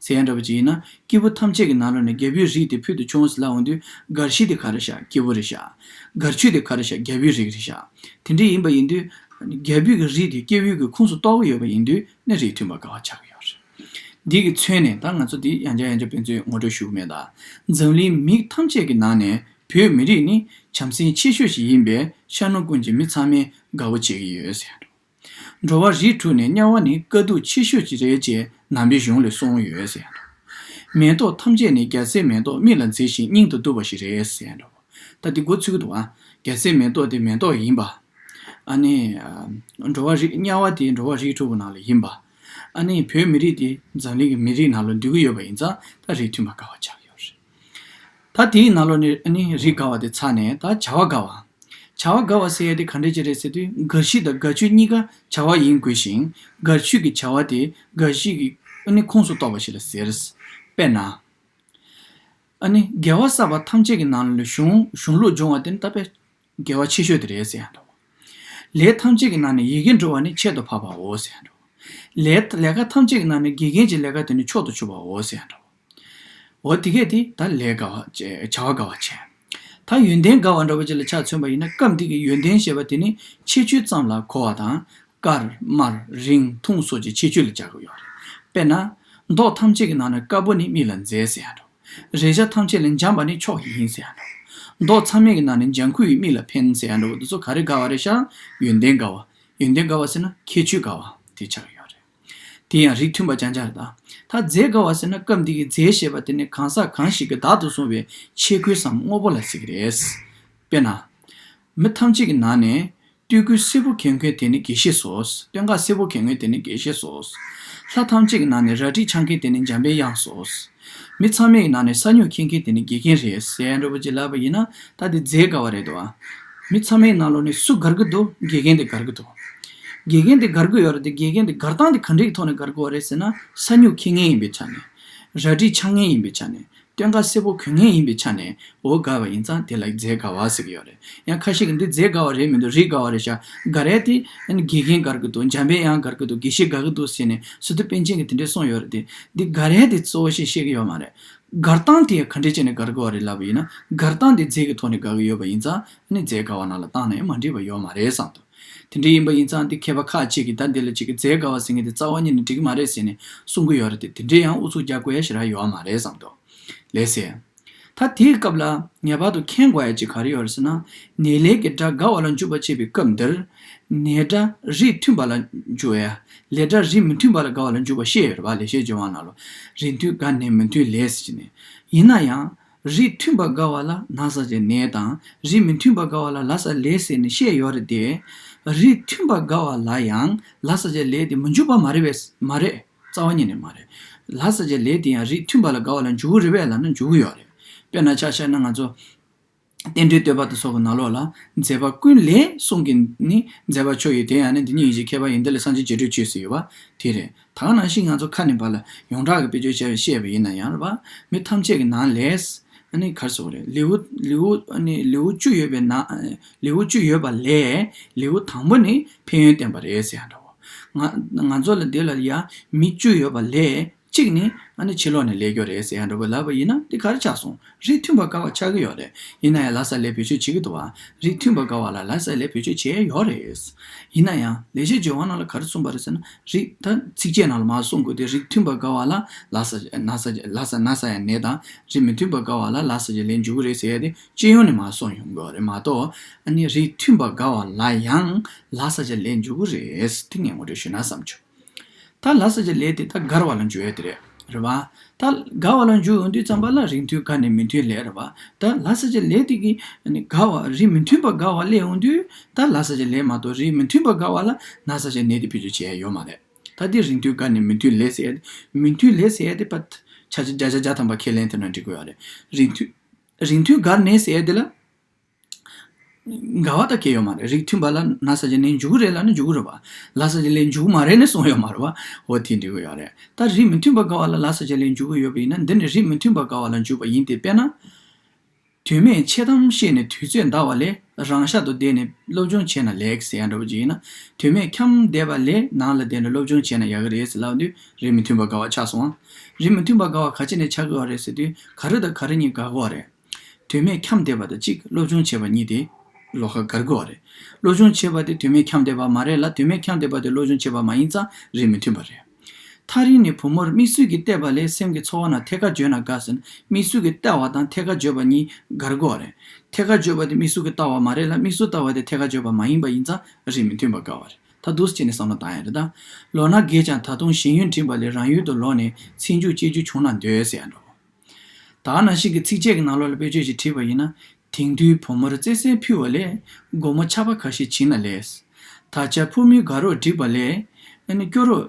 ཟེར་ཡ་འདྲ་པོ་ཅིག་ཡིན་ན། སྐྱེ་བོ་ཐམས་ཅད་ཀྱི་ནང་ལོགས་ནས་རྒྱལ་པོའི་རིགས་དེ་ཕུལ་དུ་བྱུང་ཟེར་ལབ་འོང་དུས་སྒར་གཞི་དེ་ག་རེ་ཤག་སྐྱེ་བོ་རེད་ཤག་སྒར་ཆུ་དེ་ག་རེ་ཤག་རྒྱལ་པོའི་རིགས་རེད་ཤག་དེ་འདྲ་ཡིན་པ་ཡིན་དུས། རྒྱལ་པོའི་གི་རིགས་དེ་སྐྱེ་བོའི་གི་ཁོངས་སུ་གཏོགས་ཀྱི་ཡོད་པ་ཡིན་དུས་ནི་རིགས་མཐུན་པ་དགར་བ་ཆགས་ཀྱི་ཡོད་རེད། འདི་གི་མཚོན་ནས་ད་ང་ཚོ་འདི་ཡང་བསྐྱར་ཡང་བསྐྱར་དཔེ་མཚོན་ངོ་སྤྲོད་ཞུ་གི་མེད་ད། འཛམ་གླིང་མི་ཐམས་ཅད་ཀྱི་ནང་ནས་བོད་མི་རིགས་ནི་བྱམས་སེམས་ཆེ་ཤོས་ཤིག་ཡིན་པས་ཤར་ནུབ་ཀུན་གྱི་མི་ཚང་མས་དགའ་པོ་བྱེད་ཀྱི་ཡོད་ཟེར། འགྲོ་བ་རིགས་དྲུག་ནས་དམྱལ་བ་ནི་དཀའ་སྡུག་ཆེ་ཤོས་ཅིག་རེད་ཅེས་ནང་པའི་གཞུང་ལས་གསུངས་ཡོད་ཟེར། མེ་ཏོག་ཐམས་ཅད་ནི་རྒྱལ་སྲས་མེ་ཏོག་མིག་ལ་མཛེས་ཤིང་སྙིང་དུ་སྡུག་པ་ཞིག་རེད་ཟེར། ད་འདི་མགོ་ཚོད་ཀྱི་འདུག་ཨ། རྒྱལ་སྲས་མེ་ཏོག་དེ་མེ་ཏོག་ཡིན་པ། ཨ་ནི། ཨ། འགྲོ་བ་རིགས་དམྱལ་བ་དེ་འགྲོ་བ་རིགས་དྲུག་གི་ནང་ལ་ཡིན་པ། ཨ་ནི་བོད་མི་རིགས་དེ་འཛམ་གླིང་གི་མི་རིགས་ནང་ལ་འདུས་ཀྱི་ཡོད་པ་ཡིན་ཙང་ད་རིགས་མཐུན་པ་དགར་བ་ཆགས་ཡོད་རེད། ད་དེའི་ནང་ལོགས་ནས་ཨ་ནི་རིགས་དགར་བ་དེ་ཚར་ནས་ད་བྱ་བ་དགར་བ། བྱ་བ་དགར་བ་ཟེར་ཡ་དེ་ག་འདྲ་ཅིག་རེད་ཟེར་དུས་སྒར་གཞི་དང་སྒར་ཆུ་གཉིས་ཀ་བྱ་བ་ཡིན་དགོས་ཤིང་སྒར་ཆུ་གི་བྱ་བ་དེ་སྒར་གཞི་གི་ཨ་ནི་ཁོངས་སུ་གཏོགས་པ་ཞིག་ལ་ཟེར། དཔེར་ན། ཨ་ནི་དགེ་བ་བསགས་པ་ཐམས་ཅད་ཀྱི་ནང་ལ་གཞུང་གཞུང་ལུགས་སྦྱོང་བ་དེ་ནི་ད་དཔེ་དགེ་བ་ཆེ་ཤོས་དེ་རེད་ཟེར་ཡ་འདྲ་བོ། ལས་ཐམས་ཅད་ཀྱི་ནང་ནས་ཡི་གེ་འབྲི་བ་ནི་ཁྱད་དུ་འཕགས་པའོ་ཟེར་ཡ་འདྲ་བོ། ལས་ལས་ཀ་ཐམས་ཅད་ཀྱི་ནང་ནས་དགེ་རྒན་གྱི་ལས་ཀ་དེ་ནི་མཆོག་ཏུ་གྱུར་པའོ་ཟེར་ཡ་འདྲ་བོ། འོ་དེ་གས་དེ་ད་ལས་དགའ་བ་བྱས་བྱ་བ་དགའ་བ་བྱས། ད་ཡོན་ཏན་དགའ་བ་འདྲ་བོ་ཅིག་ལ་ཆ་མཚོན་པ་ཡིན་ན་སྐབས་འདི་གི་ཡོན་ཏན་ཞེས་པ་དེ་ནི་ཁྱད་ཆོས་ཙམ་ལ་གོ་བ་དང་། དཀར་དམར་རིང་ཐུང་སོགས་ཀྱི་ཁྱད་ཆོས་ལ་སྦྱར་དགོས་ཡོད་རེད། དཔེར་ན། མདོག་ཐམས་ཅད་ཀྱི་ནང་ནས་དཀར་པོ་ནི་མིག་ལ་མཛེས་ཟེར་ཡ་འདྲ། རེག་བྱ་ཐམས་ཅད་ལས་འཇམ་པ་ནི་མཆོག་ཡིན་ཟེར་ཡ་འདྲ། མདོག་ཚང་མའི་གི་ནང་ནས་ལྗང་ཁུ་ཡིས་མིག་ལ་ཕན་ཟེར་ཡ་འདྲ་བོ་འདི་ཚོ་ག་རེ་དགའ་བ་རེད་ཤག་ཡོན་ཏན་དགའ་བ། ཡོན་ཏན་དགའ་བ་ཟེར་ན་ཁྱད་ཆོས་དགའ་བ་དེ་ཆགས་ཡོད་རེད། དེ་ཡང་རིགས་མཐུན་པ་ཅང་ཅང་རེད་ད། ད་རྫས་དགའ་བ་ཟེར་ན་སྐབས་འདི་གི་རྫས་ཞེས་པ་དེ་ནི་གང་ཟག་གང་ཞིག་གི་བདག་ཏུ་བཟུང་བའི་ཆས་གོས་སམ་དངོས་པོ་ལ་ཟེར་གྱི་རེད། དཔེར་ན། མི་ཐམས་ཅད་ཀྱི་ནང་ནས་སྟོད་གོས་སེར་པོ་གྱོན་མཁན་དེ་ནི་དགེ་བཤེས་སོ། སྟོད་འགག་སེར་པོ་གྱོན་མཁན་དེ་ནི་དགེ་བཤེས་སོ། ལྷ་ཐམས་ཅད་ཀྱི་ནང་ནས་རལ་གྲི་འཆང་མཁན་དེ་ནི་འཇམ་པའི་དབྱངས་སོ། མི་ཚང་མའི་ནང་ནས་ས་སྨྱུག་འཁྱེར་མཁན་དེ་ནི་དགེ་རྒན་རེད་ཟེར་འདྲ་པོ་ཅིག་ལབ་པ་ཡིན་ན་ད་དེ་རྫས་དགའ་བ་རེད་དོ། མི་ཚང་མའི་ནང་ལོགས་ནས་སུ་དགར་གི་འདུག་དགེ་རྒན་དེ་དགར་གི་འདུག་དགེ་རྒན་དེ་དགར་གི་ཡོད་རེད་དེ་དགེ་རྒན་དེ་དགར་སྟངས་དེ་ག་འདྲའི་ཐོག་ནས་དགར་གི་ཡོད་རེད་ཟེར་ན་ས་སྨྱུག་འཁྱེར་མཁན་ཡིན་པའི་ཆ་ནས། རལ་གྲི་འཆང་མཁན་ཡིན་པའི་ཆ་ནས། སྟོད་འགག་སེར་པོ་གྱོན་མཁན་ཡིན་པའི་ཆ་ནས་འོ་དགའ་བ་ཡིན་ཙང་དེ་ལ་རྫས་དགའ་བ་ཟེར་གི་ཡོད་རེད། ཡང་ཁ་ཤས་ཀྱིས་འདི་རྫས་དགའ་བ་རེད་མི་འདུག་རིགས་དགའ་བ་རེད་ཤག་དགའ་རེད་དེ་ཨ་ནི་དགེ་རྒན་དགར་གི་འདུག་འཇམ་པའི་དབྱངས་དགར་གི་འདུག་དགེ་བཤེས་དགའ་གི་འདུག་ཟེར་ནས་སི་ཏུ་པཎ་ཆེན་གྱིས་དེ་འདྲས་གསུངས་ཡོད་རེད་དེ། འདི་དགའ་རེད་དེ་གཙོ་བོ་ཞིག་བཤད་གི་ཡོད་མ་རེད། དགར་སྟངས་དེ་ག་འདྲས་བྱས་ནས་དགར་གི་ཡོད་རེད་ལབ་པ་ཡིན་ན་དགར་སྟངས་དེ་རྫས་ཀྱི་ཐོག་ནས་དགར་གི་ཡོད་པ་ཡིན་ཙང་ཨ་ནི་རྫས་དགའ་བ་ནང་ལ་བཏང་ནས་མ་འགྲིག་པ་ཡོད་མ་རེད་བསམ་འདུག་དེ་འདྲ་ཡིན་པ་ཡིན་ཙང་འདི་མཁས་པ་ཁག་ཅིག་གིས་ད་འདི་ལ་ཅིག་གི་རྫས་དགའ་བ་ཟེར་མཁན་དེ་རྩ་བ་ཉིད་ནས་འགྲིག་གི་མ་རེད་ཟེར་ནས་གསུང་གི་ཡོད་རེད་དེ་དེ་འདྲའི་ཡང་ཨུ་ཚུགས་རྒྱག་དགོས་ཡ་ཞེ་དྲག་ཡོད་མ་རེད་བསམ་འདུག་ལགས་སེ། ད་དེའི་སྐབས་ལ་ངེས་པར་དུ་མཁྱེན་དགོས་ཡ་ཅིག་ག་རེ་ཡོད་རེད་ཟེར་ན། ནས་ལས་ཀྱི་སྒྲ་དགའ་བ་ལ་འཇུག་པར་བྱེད་པའི་སྐབས་འདིར། ནས་སྒྲ་རིགས་མཐུན་པ་ལ་འཇུག་ཡ། ལས་སྒྲ་རིགས་མི་མཐུན་པ་ལ་དགའ་བ་ལ་འཇུག་པ་བཤད་ཡོད་རེད་པ། ལེགས་བཤད་ལྗོན་དབང་ནང་ལོ། རིགས་མཐུན་དགའ་ནས་མི་མཐུན་ལས་ཟེར་ནས། ཡིན་ན་ཡང་། རིགས་མཐུན་པ་དགའ་བ་ལ་ན་ས་བཅད་ནས་དང་རིགས་མི་མཐུན་པ་དགའ་བ་ལ་ལ་ས་ལས་ཟེར་ནས་བཤད་ཡོད་རེད་དེ། རིགས་མཐུན་པ་དགའ་བ་ལ་ཡང་ལ་ས་བཅད་ལས་དེ་མི་འཇུག་པ་མ་རེད་པས་མ་རེད། རྩ་བ་ཉིད་ནས་མ་རེད། ལ་ས་བཅད་ལས་དེ་ཡང་རིགས་མཐུན་པ་ལ་དགའ་བ་ལ་འཇུག་གི་རེད་པས་ལབ་ན་འཇུག་གི་ཡོད་རེད། དཔེར་ན་ཆ་བཞག་ན་ང་ཚོ། རྟེན་འབྲེལ་བསྟོད་པ་དང་སོགས་ཀྱི་ནང་ལོགས་ལ། མཛད་པ་ཀུན་ལས་གསུང་གི་ནི་མཛད་པ་མཆོག་ཡིན། དེ་ཡང་ནི་འདི་ཉིད་ཡིན་ཞེས་མཁས་པ་ཡོན་ཏན་ལས་སངས་རྒྱས་རྒྱས་འབྲིང་ཆོས་ཟེར་ཡོད་པ་དེ་རེད། ད་ག་ནང་བཞིན་ང་ཚོ་ཁ་ནས་ཕར་ལ་ཡོངས་གྲགས་ཀྱི་དཔེ་བརྗོད་བྱས་བཤད་པ་ཡིན་ན་ཡང་རེད་པ། མི་ཐམས་ཅད་ཀྱི་ནང་ལས། ཨ་ནི་ག་རེ་ཟེར་དགོས་རེད། ལེའུ་ལེའུ་ཨ་ནི་ལེའུ་བཅུ་ཡོད་པའི་ནང་ལེའུ་བཅུ་ཡོད་པ་ལས་ལེའུ་དང་པོ་ནི་ཕན་ཡོན་བསྟན་པ་རེད་ཟེར་ཡ་འདྲ་བོ། ང་ང་ཚོ་ལ་འདི་ལ་ཡ་མི་བཅུ་ཡོད་པ་ལས་ གཅིག་ནི་ཨ་ནི་ཕྱི་ལོགས་ནས་ལས་རྒྱུ་རེད་ཟེར་ཡ་འདྲ་པོ་ལབ་པ་ཡིན་ན་འདི་ག་རེ་ཆགས་སོང་། རིགས་མཐུན་པ་དགའ་བ་ཆགས་ཀྱི་ཡོད་རེད། ཡིན་ན་ཡང་ལ་ས་ལས་བེད་སྤྱོད་བྱེད་ཀྱི་འདུག་བ། རིགས་མཐུན་པ་དགའ་བ་ལ་ལ་ས་ལས་བེད་སྤྱོད་བྱས་ཡོད་རེད། ཡིན་ན་ཡང་ལེགས་བཤད་ལྗོན་དབང་ནང་ལ་ག་རེ་གསུངས་པ་རེད་ཟེར་ན། རིགས་ད་ཚིགས་བཅད་ནང་ལ་མར་གསུང་དགོས་དེ། རིགས་མཐུན་པ་དགའ་བ་ལ་ལ་ས་ན་ས་ལ་ས་ན་ས་ཡང་ནད་དང་། རིགས་མི་མཐུན་པ་དགའ་བ་ལ་ལ་ས་ལས་འཇུག་གི་རེད་ཟེར་ཡ་དེ་སྤྱི་ཡོངས་ནས་མར་གསུངས་ཡོང་གི་རེད་མ་གཏོགས། ཨ་ནི་རིགས་མཐུན་པ་དགའ་བ་ལ་ཡང་ལ་ས་ལས་འཇུག་གི་རེད་དེ་ངས་ངོ་སྤྲོད་ཞུས་ན་བསམ་བྱུང་། ད་ལ་ས་ལས་དེ་ད་དགར་བ་ལ་འཇུག་ཡ་དེ་རེད། རེད་བ། ད་དགར་བ་ལ་འཇུག་ཡོང་དུས་ཙམ་པ་ལ་རིགས་མཐུན་དགའ་ནས་མི་མཐུན་ལས་རེད་བ། ད་ལ་ས་ལས་དེ་གི་ནི་དགའ་བ་རིགས་མི་མཐུན་པ་དགའ་བ་སླེབས་ཡོང་དུས་ད་ལ་ས་ལས་མ་གཏོགས་རིགས་མི་མཐུན་པ་དགའ་བ་ལ་ན་ས་ལས་ནད་དེ་བེད་སྤྱོད་བྱས་ཡ་ཡོད་མ་རེད། ད་དེ་རིགས་མཐུན་དགའ་ནས་མི་མཐུན་ལས་ཟེར་ཡ་དེ། མི་མཐུན་ལས་ཟེར་ཡ་དེ་པ་ཆ་ཆ་བརྒྱ་ཆ་བརྒྱ་ཐམ་པ་ཁས་ལེན་དེ་ན་འགྲིག་གི་ཡོད་རེད། རིགས་མཐུན་རིགས་མཐུན་དགར་ནས་ཟེར་ཡ་དེ་ལ། འགལ་བ་ད་གང་ཡང་ཡོད་མ་རེད། རིགས་མཐུན་པ་ལ་ན་ས་ལས་ནད་འཇུག་གི་རེད་ལབ་ན་འཇུག་གི་རེད་བ། ལ་ས་ལས་འཇུག་མ་རེད་ནས་གསུངས་ཡོད་མ་རེད་བ། འོ་དེ་འགྲིག་གི་ཡོད་རེད། ད་རིགས་མི་མཐུན་པ་དགའ་བ་ལ་ལ་ས་ལས་འཇུག་གི་ཡོད་པ་ཡིན་ན་འདི་ནི་རིགས་མི་མཐུན་པ་དགའ་བ་ལ་འཇུག་པ་ཡིན་ཏེ། དཔེར་ན། དོན་མེད་འཆལ་གཏམ་བཤད་ནས་དུས་ཚོད་འདའ་བ་ལས་རང་ཤག་ཏུ་བསྡད་ནས་སློབ་སྦྱོང་བྱས་ན་ལེགས་ཟེར་ཡ་འདྲ་པོ་ཅིག་ཡིན་ན། དོན་མེད་འཁྱམས་བསྡད་པ་ལས་ནང་ལ་བསྡད་ནས་སློབ་སྦྱོང་བྱས་ན་ཡག་གི་རེད་ཟེར་ལབ་དུས་རིགས་མི་མཐུན་པ་དགའ་བ་ཆགས་སོང་ཨ། རིགས་མི་མཐུན་པ་དགའ་བ་ག་ཅི་ནས་ཆགས་ཀྱི་ཡོད་རེད་ཟེར་དུས་ག་རེ་དང་ག་རེ་གཉིས་དགའ་གི་ཡོད་རེད། དོན་མེད་འཁྱམས་བསྡད་པ་དང་གཅིག་སློབ་སྦྱོང་བྱས་པ་གཉིས་དེ་ལོགས་ཀ་དགར་དགོས་པ་རེད། སློབ་སྦྱོང་བྱས་པ་དེ་དོན་མེད་འཁྱམས་བསྡད་པ་མ་རེད་ལ། དོན་མེད་འཁྱམས་བསྡད་པ་དེ་སློབ་སྦྱོང་བྱས་པ་མ་ཡིན་ཙང་རིགས་མི་མཐུན་པ་རེད། ཐག་རིང་ནས་བུ་མོར་མིག་ཆུ་གིས་བལྟས་པ་ལས་སེམས་ཀྱི་ཚོར་བ་ན་ཐད་ཀར་བརྗོད་ན་དགའ་ཟེར་ན། མིག་ཆུ་གིས་བལྟ་བ་དང་ཐད་ཀར་བརྗོད་པ་གཉིས་དགར་དགོས་པ་རེད། ཐད་ཀར་བརྗོད་པ་དེ་མིག་ཆུ་གིས་བལྟ་བ་མ་རེད་ལ། མིག་ཆུ་བལྟ་བ་དེ་ཐད་ཀར་བརྗོད་པ་མ་ཡིན་པ་ཡིན་ཙང་རིགས་མི་མཐུན་པ་དགའ་བ་རེད། ད་འདུག་སེ་བྱས་ནས་བསམ་བློ་བཏང་ཡ་རེད་ད། ལོ་ན་རྒས་ཀྱང་ད་དུང་གཞན་ཡུལ་འགྲིམ་པ་ལས་རང་ཡུལ་དུ་ལོག་ནས་ཚེ་མཇུག་སྐྱེལ་རྒྱུ་བྱུང་ན་འདོད་ཟེར་ཡ་འདྲ་བོ། ད་ནང་བཞིན་གྱི་ཚིགས་བཅད་ཀྱི་ནང་ལོགས་ལ་དཔེ་བརྗོད་ཅིག་བྲིས་པ་ཡིན་ན། དེང་དུས་བུ་མོར་བརྩེ་སེམས་ཕུལ་བ་ལས་སྒོར་མོ་ཆག་པ་ཁ་ཤས་བྱིན་ན་ལེགས། ད་ཆ་ཕོ་མོའི་དགའ་རོགས་བསྒྲིགས་པ་ལས། ཨ་ནི་སྐྱོ་རོགས།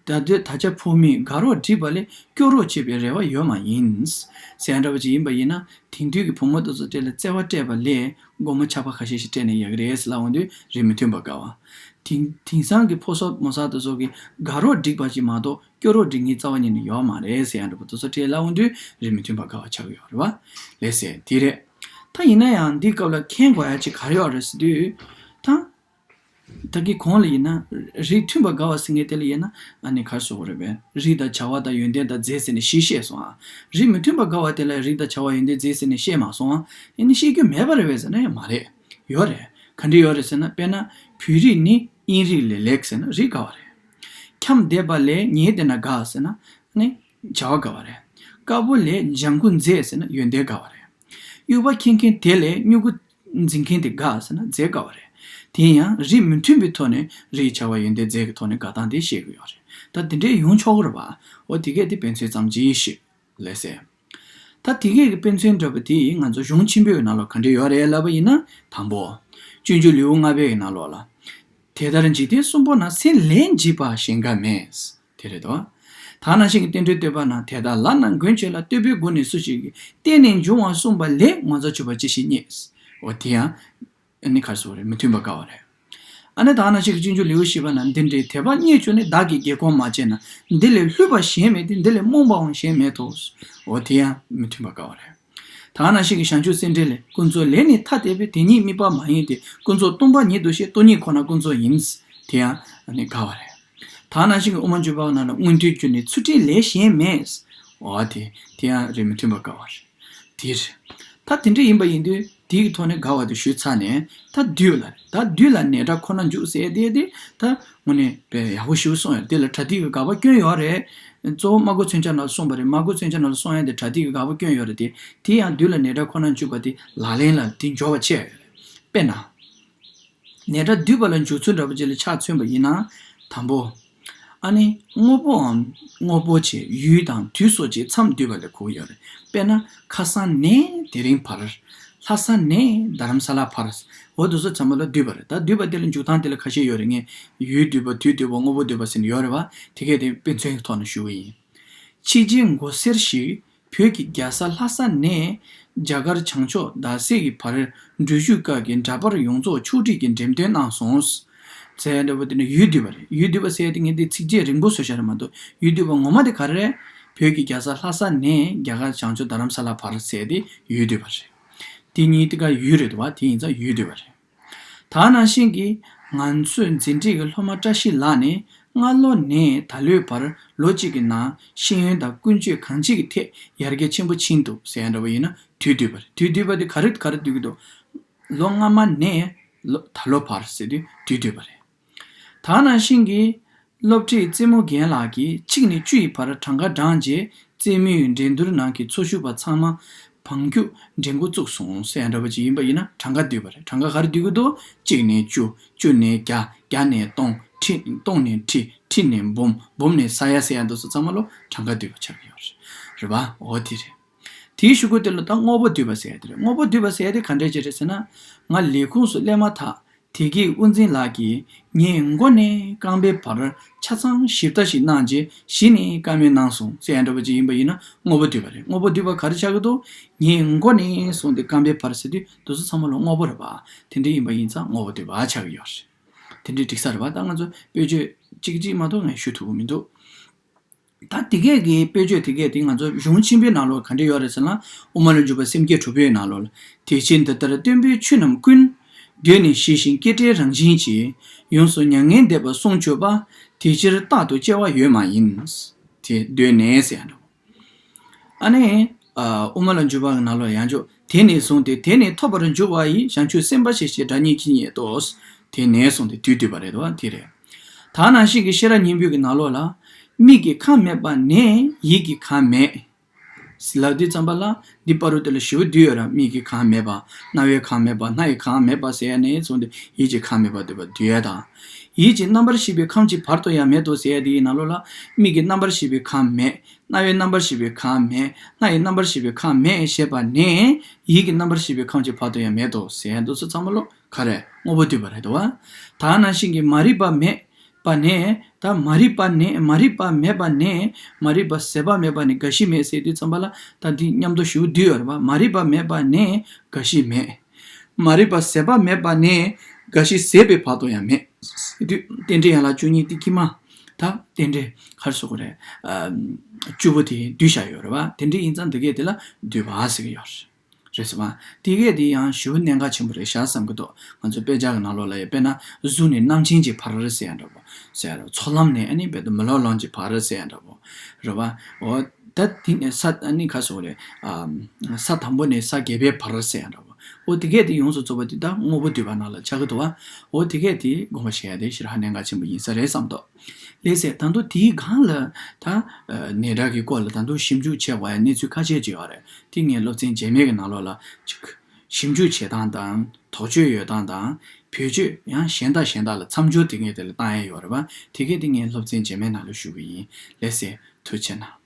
ད་ལྟའི་ད་ཆ་ཕོ་མོའི་དགའ་རོགས་བསྒྲིགས་པ་ལས་སྐྱོ་རོགས་བྱེད་པའི་རེ་བ་ཡོད་མ་ཡིན། ཟེར་ཡ་འདྲ་པོ་ཅིག་ཡིན་པ་ཡིན་ན། དེང་དུས་ཀྱི་བུ་མོ་དེ་ཚོ་གྲས་ལ་བརྩེ་བ་སྤྲད་པ་ལས་སྒོར་མོ་ཆག་པ་ཁ་ཤས་ཤིག་སྤྲད་ན་ཡག་གི་རེད་ཟེར་ལབ་འོང་དུས་རིགས་མི་མཐུན་པ་དགའ་བ། དེང་དེང་སང་གི་ཕོ་གསར་མོ་གསར་དེ་ཚོ་གི་དགའ་རོགས་བསྒྲིགས་པ་ཅིག་མ་གཏོགས་སྐྱོ་རོགས་སྒྲིག་མཁན་རྩ་བ་ཉིད་ནས་ཡོད་མ་རེད་ཟེར་ཡ་འདྲ་པོ་དེ་ཚོ་གྲས་ལབ་འོང་དུས་རིགས་མི་མཐུན་པ་དགའ་བ་ཆགས་ཀྱི་ཡོད་རེད་བ། ལགས་སེ། དེ་རེད། ད་ཡིན་ན་ཡང་འདི་སྐབས་ལ་མཁྱེན་དགོས་ཡ་ཅིག་ག་རེ་ཡོད་རེད་ཟེར་དུས། ད། ད་གི་གོང་ལ་ཡིན་ན། རིགས་མཐུན་པ་དགའ་བ་ཟེར་མཁན་དེ་ལ་ཡིན་ན། ཨ་ནི་ག་རེ་ཟེར་དགོས་རེད་པས། རིགས་དང་བྱ་བ་དང་ཡོན་ཏན་དང་རྫས་ཟེར་ནས་བཞི་བཤད་སོང་ཨ། རིགས་མི་མཐུན་པ་དགའ་བ་དེ་ལ་རིགས་དང་བྱ་བ་ཡོན་ཏན་རྫས་ཟེར་ནས་བཤད་མ་སོང་ཨ། ཡིན་ནའི་བཤད་རྒྱུ་མེད་པ་རེད་པས་ཟེར་ན་ཡང་མ་རེད། ཡོད་རེད། ག་འདྲ་ཡོད་རེད་ཟེར་ན། དཔེར་ན། བོད་རིགས་ནི་དབྱིན་རིགས་ལས་ལེགས་ཟེར་ན་རིགས་དགའ་བ་རེད། འཁྱམས་བསྡད་པ་ལས་ཉལ་བསྡད་ན་དགའ་ཟེར་ན། ནི་བྱ་བ་དགའ་བ་རེད། དཀར་པོ་ལས་ལྗང་ཁུ་མཛེས་ཟེར་ན་ཡོན་ཏན་དགའ་བ་རེད། དབྱུག་པ་འཁྱེར་མཁན་དེ་ལས་སྨྱུ་གུ་འཛིན་མཁན་དེ་དགའ་ཟེར་ན་རྫས་དགའ་བ་རེད། དེ་ཡང་རིགས་མི་མཐུན་པའི་ཐོག་ནས་རིགས་བྱ་བ་ཡོན་ཏན་རྫས་ཀྱི་ཐོག་ནས་དགའ་སྟངས་དེ་བཤད་ཀྱི་ཡོད་རེད། ད་དེ་འདྲའི་ཡོང་ཆོག་གི་རེད་པ། འོ་དེ་གས་དེ་དཔེ་མཚོན་ཙམ་གྱིས་ཤིག་ལགས་སེ། ད་དེ་གས་ཀྱི་དཔེ་མཚོན་འདྲ་པོ་དེ་ང་ཚོ་གཞུང་ཆེན་པོའི་ནང་ལོགས་ག་འདྲ་ཡོད་རེད་ལབ་པ་ཡིན་ན། དང་པོ། སྤྱོད་འཇུག་ལེའུ་ལྔ་པའི་ནང་ལོགས་ལ། དེ་ལྟར་འཇིག་རྟེན་གསུམ་པོ་ན། སེམས་ལས་འཇིགས་པ་གཞན་འགའ་མེད། དེ་རེད་དོ། ད་ནང་བཞིན་གྱི་རྟེན་འབྲེལ་བསྟོད་པ་ན། དེ་ལྟར་ལབ་ན་མགོན་ཁྱོད་ལ། བསྟོད་པའི་སྒོ་ནས་སུ་ཞིག་གིས། བརྟེན་ནས་འབྱུང་བ་གསུངས་པ་ལས། ངོ་མཚར་གྱུར་པ་ཅི་ཞིག་རྙེད། འོ་དེ་ཡང་། ཨ་ནི་ག་རེ་ཟེར་དགོས་རེད། མི་མཐུན་པ་དགའ་བ་རེད། ཨ་ནི་ད་ནང་བཞིན་གྱི་སྤྱོད་འཇུག་ལེའུ་བཞི་པ་ན། འདི་འདྲའི་དད་པ་རྙེད་བྱུང་ནས། བདག་གིས་དགེ་གོམས་མ་བྱས་ན། འདི་ལས་ལྷོད་པ་གཞན་མེད་དེ། འདི་ལས་རྨོངས་པའང་གཞན་མེད་དོ། འོ་དེ་ཡང་མི་མཐུན་པ་དགའ་བ་རེད། ད་ནང་བཞིན་གྱི་བྱང་ཆུབ་སེམས་འགྲེལ་ལས། ཀུན་རྫོབ་ལས་ནི་ཐ་དད་པས། དེ་ཉིད་དམིགས་པ་མ་ཡིན་ཏེ། ཀུན་རྫོབ་སྟོང་པ་ཉིད་དུ་ཤེས། སྟོང་ཉིད་ཁོ་ན་ཀུན་རྫོབ་ཡིན། དེ་ཡང་ནི་དགའ་བ་རེད། ད་ནང་བཞིན་གྱི་དབུ་མ་འཇུག་པ་ནང་ལ། མངོན་མཐོའི་རྒྱུ་ནི་ཚུལ་ཁྲིམས་ལས་གཞན་མེད། འོ་དེ་དེ་ཡང་རེད། མི་མཐུན་པ་དགའ་བ་རེད། དེ་རེད། ད་དེ་འདྲ་ཡིན་པ་ཡིན་དུས་དེའི་ཐོག་ནས་དགའ་བ་དེ་ཞུས་ཚར་ནས། ད་བདུད་ལ་རེད། ད་བདུད་ལ་ནས་དགྲ་ཁོ་ན་འཇུག་ཟེར་དེ་དེ་ད། དངོས་གནས་དཔེ་ཡག་པོ་ཞིག་གསུངས་ཡོད། དེ་ལ་གྲ་སྒྲིག་གི་དགག་པ་སྐྱོན་ཡོད་རེད། གཙོ་བོ་སྨྲ་སྒོ་མཚོན་ཆ་ནང་ལ་གསུངས་པ་རེད། སྨྲ་སྒོ་མཚོན་ཆ་ནང་ལ་གསུངས་ཡ་དེ་གྲ་སྒྲིག་གི་དགག་པ་སྐྱོན་ཡོད་རེད་དེ། དེ་ཡང་བདུད་ལ་ནས་དགྲ་ཁོ་ན་འཇུག་པ་དེ་ལག་ལེན་ལ་དེ་འབྱོར་བ་ཆེ་ཡོད་རེད། དཔེར་ན། ནས་དགྲ་བདུད་པ་ལ་འཇུག་ཚུལ་འདྲ་པོ་ཅིག་ལ་ཆ་མཚོན་པ་ཡིན་ན། དང་པོ། ཨ་ནི་དངོས་པོའམ་དངོས་པོ་ཆེ་ཡུལ་དང་དུས་སོགས་ཀྱིས་མཚམས་བསྡུས་པ་ལ་གོ་གི་ཡོད་རེད། དཔེར་ན་ཁ་སང་ནས་དེ་རིང་བར། ལྷ་ས་ནས་རྡ་རམ་ས་ལ་བར། འོ་དེ་ཚོ་ཚང་མ་ལ་བསྡུས་པ་རེད། ད་བསྡུས་པ་དེ་ལ་འཇུག་སྟངས་དེ་ལ་ཁ་ཤས་ཡོད་རེད། ངས་ཡུལ་བསྡུས་པ་དུས་བསྡུས་པ་དངོས་པོ་བསྡུས་པ་ཟེར་ནས་ཡོད་རེད་བ། དེ་གས་དེ་དཔེ་མཚོན་གྱི་ཐོག་ནས་ཞུ་གི་ཡིན། ཕྱི་རྒྱལ་མགོ་སེར་ཞིག་བོད་ཀྱི་རྒྱལ་ས་ལྷ་ས་ནས་རྒྱ་གར་བྱང་ཕྱོགས་རྡ་སའི་གི་བར་འགྲུལ་བཞུད་སྐབས་ཀྱི་འདྲ་པར་ཡོངས་རྫོགས་ཕྱོགས་སྒྲིག་གིས་འགྲེམས་སྟོན་གནང་སོང་། ཟེར་འདྲ་པོ་དེ་ནི་ཡུལ་བསྡུས་པ་རེད། ཡུལ་བསྡུས་པ་ཟེར་ཡ་དེ་ངས་འདི་ཚིགས་བཅད་རིང་པོ་བཟོས་བཞག་རེད་མ་གཏོགས། ཡུལ་བསྡུས་པ་ངོ་མ་དེ་ག་རེ་རེད། བོད་ཀྱི་རྒྱལ་ས་ལྷ་ས་ནས་རྒྱ་གར་བྱང་ཕྱོགས་རྡ་རམ་ས་ལ་བར་ཟེར་ཡ་དེ་ཡུལ་བསྡུས་པ་རེད། དེ་གཉིས་དེ་ག་ཡུལ་རེད་འདུག་བ། དེ་ཡིན་ཙང་ཡུལ་བསྡུས་པ་རེད། ད་ནང་བཞིན་གྱི་ང་ཚོའི་འཛིན་གྲྭའི་གི་སློབ་མ་བཀྲ་ཤིས་ལགས་ནས་ སྔ་ལོ་ནས་ད་ལོའི་བར་ལོ་གཅིག་གི་ནང་ཤེས་ཡོན་དང་ཀུན་སྤྱོད་གང་ཅིའི་ཐད་ཡར་རྒྱས་ཆེན་པོ་ཕྱིན་འདུག་ཟེར་ཡ་འདྲ་བོ་ཡིན་ན་དུས་བསྡུས་པ་རེད། དུས་བསྡུས་པ་དེ་ག་རེ་ག་རེ་བསྡུས་ཀྱི་འདུག་ལོ་སྔ་མ་ནས་ལོ་ད་ལོ་བར་ཟེར་དུས་དུས་བསྡུས་པ་རེད། ད་ནང་བཞིན་གྱི་སློབ་ཁྲིད་རྩེད་མོ་རྒན་ལགས་ཀྱིས་གཅིག་ནས་བཅུ་ཡི་བར་གྲངས་ཀ་བགྲངས་རྗེས་རྩེད་མོའི་འགྲན་བསྡུར་ནང་གི་འཚོ་བཞུགས་པ་ཚང་མ་བང་རྒྱུག་འགྲན་འགོ་བཙུགས་སོང་ཟེར་ཡ་འདྲ་བ་ཅིག་ཡིན་པ་ཡིན་ན་གྲངས་ཀ་བསྡུས་པ་རེད། གྲངས་ཀ་ག་རེ་བསྡུས་ཀྱི་འདུག་གཅིག་ནས་བཅུ། བཅུ་ནས་བརྒྱ། བརྒྱ་ནས་སྟོང་། ཁྲི། སྟོང་ནས་ཁྲི། ཁྲི་ནས་འབུམ། འབུམ་ནས་ས་ཡ་ཟེར་ཡ་འདུག་སོ་ཚང་མ་ལོ་གྲངས་ཀ་བསྡུས་པ་ཆགས་ཀྱི་ཡོད་རེད། རེད་པ། འོ་དེ་རེད། དེའི་གཞུག་གུ་དེ་ལ་ད་དངོས་པོ་བསྡུས་པ་ཟེར་ཡ་དེ་རེད། དངོས་པོ་བསྡུས་པ་ཟེར་ཡ་དེ་ག་འདྲས་ཅིག་རེད་ཟེར་ན། ང་ལས་ཁུངས་སུ་སླེབས་མ་ཐག་དེ་གའི་དབུ་འཛིན་ལགས་ཀྱིས་ངས་མགོ་ནས་རྐང་པའི་བར་ཆ་ཚང་ཞིབ་ལྟ་ཞིག་གནང་རྗེས་གཞི་ནས་བཀའ་མོལ་གནང་སོང་ཟེར་ཡ་འདྲ་པོ་ཅིག་ཡིན་པ་ཡིན་ན་དངོས་པོ་བསྡུས་པ་རེད། དངོས་པོ་བསྡུས་པ་ག་རེ་ཆགས་ཀྱི་འདུག་ངས་མགོ་ནས་བཟུང་སྟེ་རྐང་པའི་བར་ཟེར་དུས་དེ་ཚོ་ཚང་མ་ལ་དངོས་པོ་རེད་པ། དེ་འདྲ་ཡིན་པ་ཡིན་ཙང་དངོས་པོ་བསྡུས་པ་ཆགས་ཀྱི་ཡོད་རེད། དེ་འདྲའི་འགྲིག་ས་རེད་པ། ད་ང་ཚོ་དཔེ་བརྗོད་གཅིག་གཅིག་མ་གཏོགས་ངས་ཞུ་ཐུབ་ཀྱི་མི་འདུག་ད་དེ་གས་ཀྱི་དཔེ་བརྗོད་དེ་གས་དེ་ང་ཚོ་གཞུང་ཆེན་པོའི་ནང་ལོགས་ག་འདྲ་ཡོད་རེད་ཟེར་ན། དབུ་མ་ལ་འཇུག་པ་སེམས་བསྐྱེད་དྲུག་པའི་ནང་ལོགས་ལ། དེ་ཕྱིར་འདི་ལྟར་སྟོན་པའི་ཆོས་རྣམས་ཀུན། གདོད་ནས་ཞི་ཞིང་སྐྱེ་བྲལ་རང་བཞིན་གྱིས། ཡོངས་སུ་མྱ་ངན་འདས་པ་སྲུང་གྱུར་པ། དེ་ཕྱིར་རྟག་ཏུ་སྐྱེ་བ་ཡོད་མ་ཡིན། དེ་གདོད་ནས་ཟེར་ཡ་འདྲ་བོ། ཨ་ནི། ཨ། དབུ་མ་ལ་འཇུག་པ་གི་ནང་ལོགས་ཡང་འཇུག་དེ་ནས་བཟུང་སྟེ་དེ་ནི་ཐོབ་པར་འགྱུར་བ་ཡི། བྱང་ཆུབ་སེམས་དཔའ་ཞེས་བྱའི་སྒྲ་ཉིད་ཀྱིས་ཉེ་དོ། དེ་ནས་བཟུང་སྟེ་དུས་བསྡུས་པ་རེད་དོ། དེ་རེད། ད་ནང་བཞིན་གྱི་ཤེས་རབ་སྙིང་པོའི་གི་ནང་ལོགས་ལ། མིག་གི་ཁམས་མེད་པ་ནས་ཡིད་ཀྱི་ཁམས་མེད། ལབ་དུས་ཙམ་པ་ལ་འདི་བར་དུ་དེ་ལ་ཞེ་པོ་བསྡུས་ཡོད་ར། མིག་གི་ཁམས་མེད་པ། རྣ་བའི་ཁམས་མེད་པ། སྣ་ཡི་ཁམས་མེད་པ་ཟེར་ཡ་ནས་བཟུང་སྟེ་ཡིད་ཀྱི་ཁམས་མེད་པ་བསྡུས་པ་བསྡུས་ཡ་དང་། ཡིད་ཀྱི་རྣམ་པར་ཤེས་པའི་ཁམས་ཀྱི་བར་དུ་ཡང་མེད་དོ་ཟེར་ཡ་དེའི་ནང་ལོགས་ལ། མིག་གི་རྣམ་པར་ཤེས་པའི་ཁམས་མེད། རྣ་བའི་རྣམ་པར་ཤེས་པའི་ཁམས་མེད། སྣ་ཡི་རྣམ་པར་ཤེས་པའི་ཁམས་མེད་ཞེས་པ་ནས། ཡིད་ཀྱི་རྣམ་པར་ཤེས་པའི་ཁམས་ཀྱི་བར་དུ་ཡང་མེད་དོ་ཟེར་ཡ་འདུག་སོ་ཚང་མ་ལོ་ག་རེ་དངོས་པོ་བསྡུས་པ་རེད་དོ། ད་ནང་བཞིན་གྱི་མ་རིག་པ་མེད་པ་ནས། ད་མ་རིག་པ་ནས། མ་རིག་པ་མེད་པ་ནས། མ་རིག་པ་ཟད་པ་མེད་པ་ནས་རྒ་ཤི་མེད་ཟེར་དུས་ཙམ་པ་ལ། ད་འདི་མཉམ་དུ་ཞེ་པོ་བསྡུས་ཡོད་རེད་པ། མ་རིག་པ་མེད་པ་ནས་རྒ་ཤི་མེད། མ་རིག་པ་ཟད་པ་མེད་པ་ནས་རྒ་ཤི་ཟད་པའི་བར་དུ་ཡང་མེད། དུས་རྟེན་འབྲེལ་ཡན་ལག་བཅུ་གཉིས་ཏེ་ཁི་མ། ད་རྟེན་འབྲེལ་ག་རེ་ཟེར་དགོས་རེད། ཨ། བཅུ་པོ་དེ་བསྡུས་བཞག་ཡོད་རེད་པ། དེ་འདྲ་ཡིན་ཙང་དེ་གས་དེ་ལ་བསྡུས་པ་ཟེར་གྱི་ཡོད་རེད། རེད་ཟེར་བ། དེ་གས་དེ་ཡང་ཞེ་པོ་གནད་འགག་ཆེན་པོ་རེད་ཤག་བསམ་གྱི་འདུག་ང་ཚོ་དཔེ་ཆ་གི་ནང་ལོགས་ལ་ཡང་དཔེར་ན་གཟུགས་ནས་རྣམ་མཁྱེན་གྱི་བར་ཟེར་ཡ་འདྲ་པོ། ཟེར་རོ། ཚོགས་ལམ་ནས་ཨ་ནི་བེད་དུ་མི་སློབ་ལོང་གི་བར་ཟེར་ཡ་འདྲ་པོ། རེད་བ། འོ། ད་དེ་ནས་ས་ཨ་ནི་ག་སོགས་རེད། ཨ། ས་དང་པོ་ནས་ས་བརྒྱད་པའི་བར་ཟེར་ཡ་འདྲ་པོ། འོ་དེ་གས་དེ་ཡོངས་སུ་རྫོགས་པ་དེ་ད་དངོས་པོ་བསྡུས་པ་ནང་ལ་ཆགས་ཀྱི་འདུག་བ། འོ་དེ་གས་དེ་དགོངས་པ་བཞེས་ཡ་དེ་ཞེ་དྲག་གནད་འགག་ཆེན་པོ་ཡིན་ས་རེད་བསམ་འདུག་ལགས་སེ། ད་དུང་དེའི་སྒང་ལ་ད། ཨ། ནད་རྟགས་ཀྱི་སྐོར་ལ་ད་དུང་ཞིབ་འཇུག་བྱས་པ་ཡང་གནས་ཚུལ་ཁ་ཤས་ཅིག་ཡོད་རེད། དེ་ངས་སློབ་ཚན་རྗེས་མའི་གི་ནང་ལོགས་ལ་ཅིག་ཞིབ་འཇུག་བྱེད་སྟངས་དང་། དོགས་གཅོད་ཡོད་སྟངས་དང་། བེད་སྤྱོད་ཡང་གཞན་དང་གཞན་དག་ལ་མཚམས་སྦྱོར་དེ་ངས་དེ་ལ་བཏང་ཡས་ཡོད་རེད་པ། དེ་གས་དེ་ངས་སློབ་ཚན་རྗེས་མའི་ནང་ལ་ཞུ་གི་ཡིན། ལགས་སེ། ཐུགས་རྗེ་གནང་།